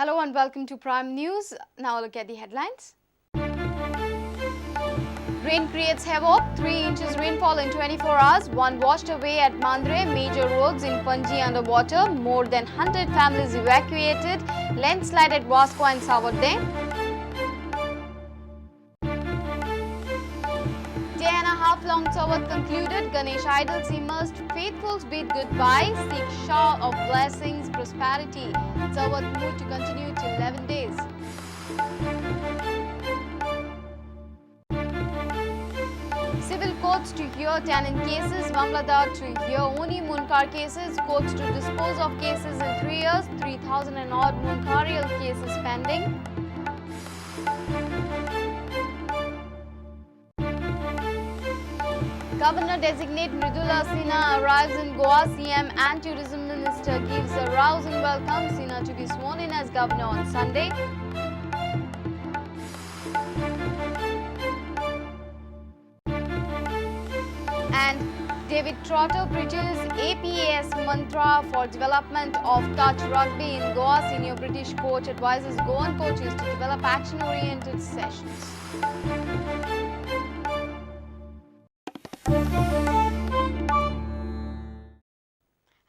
Hello and welcome to Prime News. Now look at the headlines. Rain creates havoc. 3 inches rainfall in 24 hours. One washed away at Mandrem. Major roads in Panaji underwater. More than 100 families evacuated. Landslide at Vasco and Savordem. Day and a half long Chavath concluded. Ganesh idols immersed. Faithfuls bid goodbye. Seek shower of blessings, prosperity. Chavath mood to continue till 11 days. Civil courts to hear tenant cases, Mamlatdar to hear only Mundkar cases, courts to dispose of cases in 3 years, 3,000 and odd Mundkarial cases pending. Governor designate Mridula Sinha arrives in Goa. CM and Tourism Minister gives a rousing welcome. Sinha to be sworn in as governor on Sunday. And David Trotter preaches APAS mantra for development of touch rugby in Goa. Senior British coach advises Goan coaches to develop action-oriented sessions.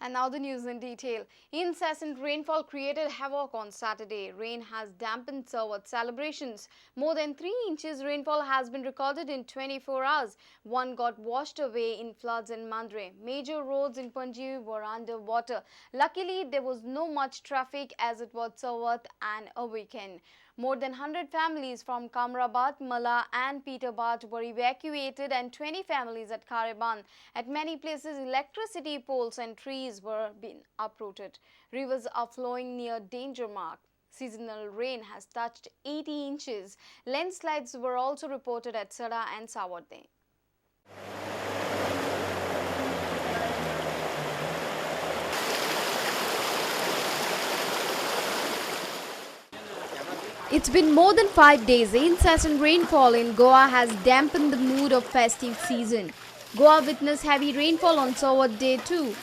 And now the news in detail. Incessant rainfall created havoc on Saturday. Rain has dampened Chavath celebrations. More than 3 inches rainfall has been recorded in 24 hours. One got washed away in floods in Mandrem. Major roads in Panaji were underwater. Luckily, there was no much traffic as it was Chavath and a weekend. More than 100 families from Camrabhat, Mala and Peterbot were evacuated and 20 families at Kharebandh. At many places, electricity poles and trees were being uprooted. Rivers are flowing near danger mark. Seasonal rain has touched 80 inches. Landslides were also reported at Sada and Savordem. It's been more than 5 days. Incessant rainfall in Goa has dampened the mood of festive season. Goa witnessed heavy rainfall on Chavath day too.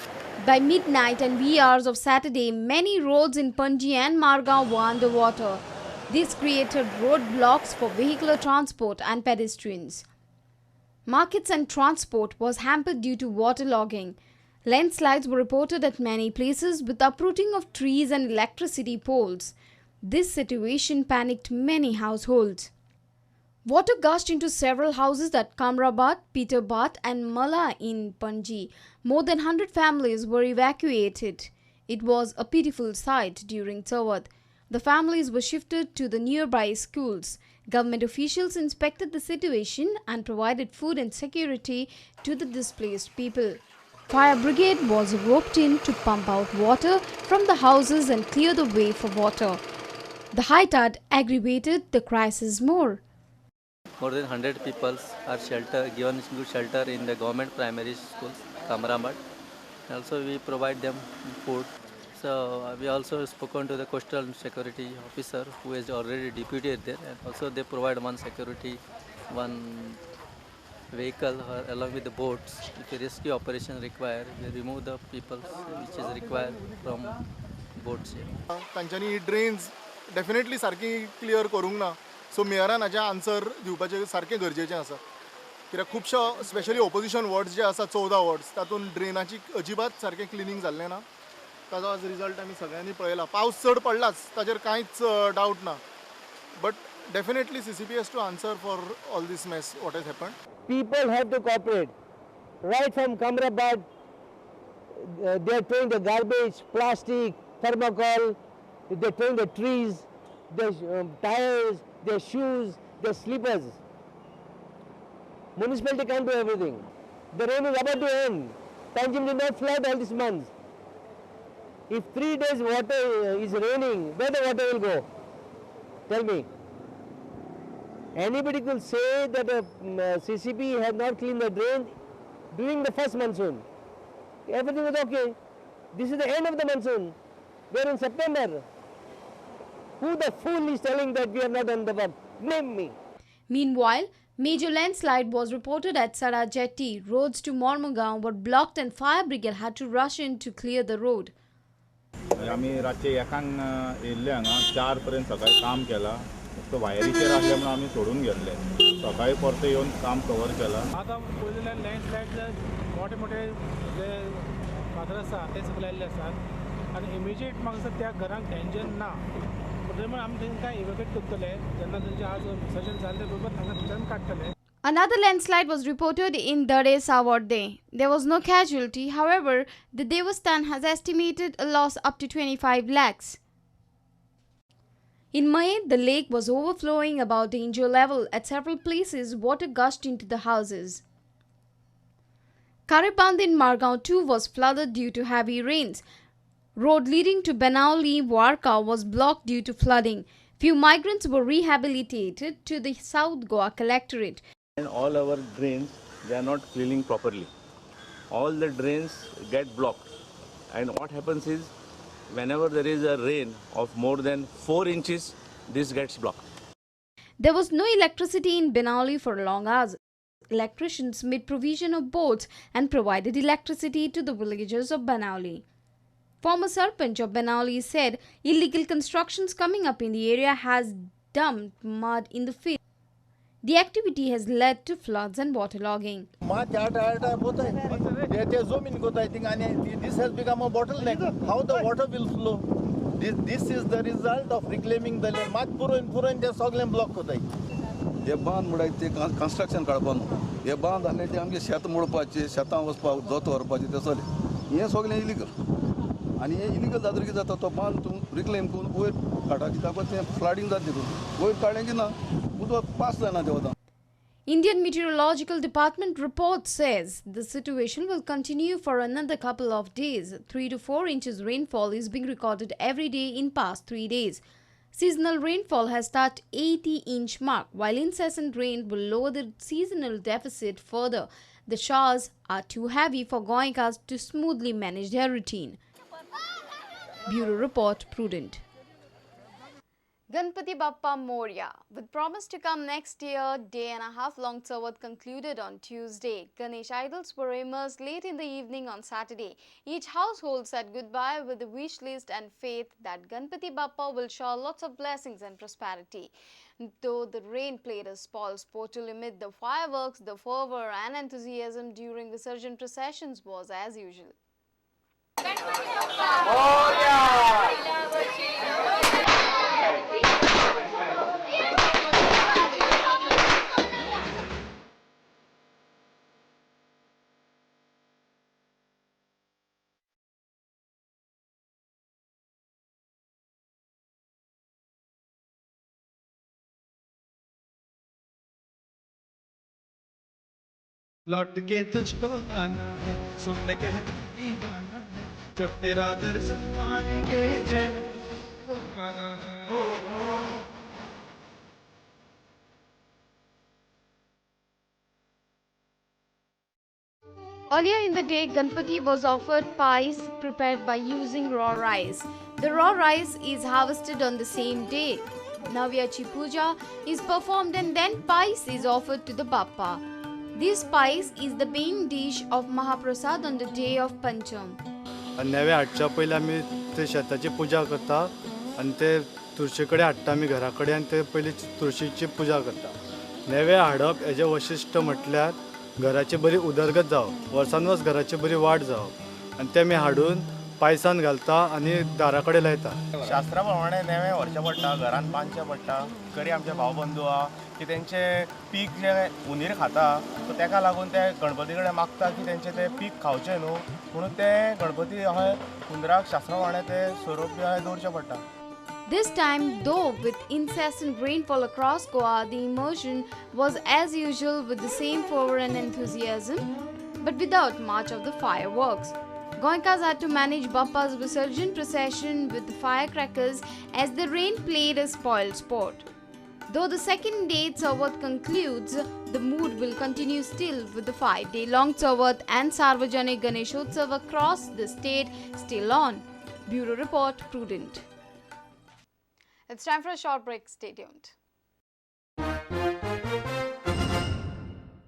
By midnight and wee hours of Saturday, many roads in Panaji and Margao were underwater. This created roadblocks for vehicular transport and pedestrians. Markets and transport was hampered due to waterlogging. Landslides were reported at many places with uprooting of trees and electricity poles. This situation panicked many households. Water gushed into several houses at Camrabhat, Peterbot and Mala in Panaji. More than 100 families were evacuated. It was a pitiful sight during Chavath. The families were shifted to the nearby schools. Government officials inspected the situation and provided food and security to the displaced people. Fire brigade was roped in to pump out water from the houses and clear the way for water. The high tide aggravated the crisis more. More than 100 people are given good shelter in the government primary schools, Camrabhat. Also we provide them food. So we also spoken to the coastal security officer who is already deputed there, and also they provide one security, one vehicle along with the boats. If a rescue operation required, we remove the people which is required from boats here. तांच्यांनी drains definitely सारकी clear करूंक ना, so मेयरान हाजें answer दिवपाचें सारकें गरजेचें आसा. कित्याक खुबशे स्पेशली ओपोजिशन वॉर्ड्स जे आसा 14 वॉर्ड्स, तातूंत ड्रेनाची अजिबात सारकें क्लिनींग जाल्लें ना. ताजो आज रिजल्ट आमी सगळ्यांनी पळयला. पावस चड पडलाच, ताजेर कांयच डावट ना, but definitely CCP has to answer for all this mess what has happened. People have to cooperate. Right from Camrabhat, they are throwing the garbage, plastic, thermocol, they are throwing the trees, their tires, their shoes, their slippers. Municipality can't do everything. The rain is about to end. Panjim did not flood all these months. If 3 days water is raining, where the water will go? Tell me. Anybody could say that a CCP had not cleaned the drain during the first monsoon. Everything was okay. This is the end of the monsoon. We are in September. Who the fool is telling that we have not done the work? Name me. Meanwhile, major landslide was reported at Sada Jetty. Roads to Mormugao were blocked and fire brigade had to rush in to clear the road. आमी रातचे एकांक येयल्ले हांगा 4 पर्यंत सकाळी काम केलां. फक्त वायरीचेर आसले म्हणून आमी सोडून गेल्ले. सकाळी परते येवन काम कवर केलां. आतां पयलीं लँडस्लायड मोठे मोठे जे फातर आसा ते सगळे लायिल्ले आसात आनी इमिजिएट म्हाका दिसता त्या घरांक डेंजर ना म्हणून आमी तांकां इवेक्युएट करतले. जेन्ना तांचें आज विसर्जन जालें बरोबर तांकां थंयच्यान काडटले. Another landslide was reported in Dade Savorde. There was no casualty. However, the Devasthan has estimated a loss up to 25 lakhs. In May, the lake was overflowing above danger level. At several places, water gushed into the houses. Kariband in Margao too was flooded due to heavy rains. Road leading to Benaulim Varka was blocked due to flooding. Few migrants were rehabilitated to the South Goa Collectorate. And all our drains, they are not cleaning properly. All the drains get blocked. And what happens is, whenever there is a rain of more than 4 inches, this gets blocked. There was no electricity in Benaulim for long hours. Electricians made provision of boats and provided electricity to the villagers of Benaulim. Former Sarpanch of Benaulim said illegal constructions coming up in the area has dumped mud in the field. The activity has led to floods and waterlogging. This has become a bottleneck. How the water will flow? This is the result of reclaiming the land. मात पुरोवन पुरोवन ते सगळें block कोताय. हे बांद म्हळ्यार ते construction काडपा न्हू. हे बांद आसले ते आमचे शेत मोडपाचे, शेतां वचपाक जोत व्हरपाचे ते सगळें हें सगळें इलिगल. आनी हें इलिगल जातकीर कितें जाता, तो बांद तूं रिक्लेम करून वयर काडटा कित्याक तें फ्लडिंग जाता तितून वयर काडलें की ना उदक पास जायना तें वता. Indian Meteorological Department report says the situation will continue for another couple of days. 3 to 4 inches rainfall is being recorded every day in past 3 days. Seasonal rainfall has touched 80-inch mark, while incessant rain will lower the seasonal deficit further. The showers are too heavy for Goenkas to smoothly manage their routine. Bureau Report, Prudent. Ganpati Bappa Morya, with promise to come next year, day and a half long Chavath concluded on Tuesday. Ganesh idols were immersed late in the evening on Saturday. Each household said goodbye with a wish list and faith that Ganpati Bappa will shower lots of blessings and prosperity. Though the rain played a spoil sport to limit the fireworks, the fervor and enthusiasm during Visarjan processions was as usual. लौट K तुझको आना है, सुन K दीवाना है, जब तेरा दर्शन पाएंगे जय आना है। Earlier in the day, Ganpati was offered pies prepared by using raw rice. The raw rice is harvested on the same day. Navyachi Puja is performed and then pies is offered to the Bappa. This pies is the main dish of Mahaprasad on the day of Pancham. नेवे हाडच्या पयलीं आमी ते शेताची पुजा करता आनी ते तुळशी कडेन हाडटा आमी घरा कडेन आनी ते पयलीं तुळशीची पुजा करता. नेवे हाडप हेजें वैशिश्ट म्हटल्यार घराची बरी उदरगत जावप, वर्सान वर्स घराची बरी वाड जावप आनी ते आमी हाडून पायसान घालता आनी दारा कडेन लायता. शास्त्रा प्रमाणे नेवे व्हरचें पडटा, घरान बांदचें पडटा. तरी आमचे भाव बंधू आहा की तेंचे पीक जे हुंदीर खाता सो तेका लागून ते गणपती कडेन मागता की तेंचे ते पीक खावचें न्हू म्हणून ते गणपती अशें हुंदराक शास्त्रा प्रमाणे ते सोरोप बी अशें दवरचें पडटा. This time, though, with incessant rainfall across Goa, the immersion was as usual with the same fervor and enthusiasm, but without much of the fireworks. Goenkas had to manage Bappa's Visarjan procession with the firecrackers as the rain played a spoiled sport. Though the second day Chavath concludes, the mood will continue still with the 5-day-long Chavath and Sarvajanik Ganeshotsav across the state still on. Bureau Report, Prudent. It's time for a short break. Stay tuned.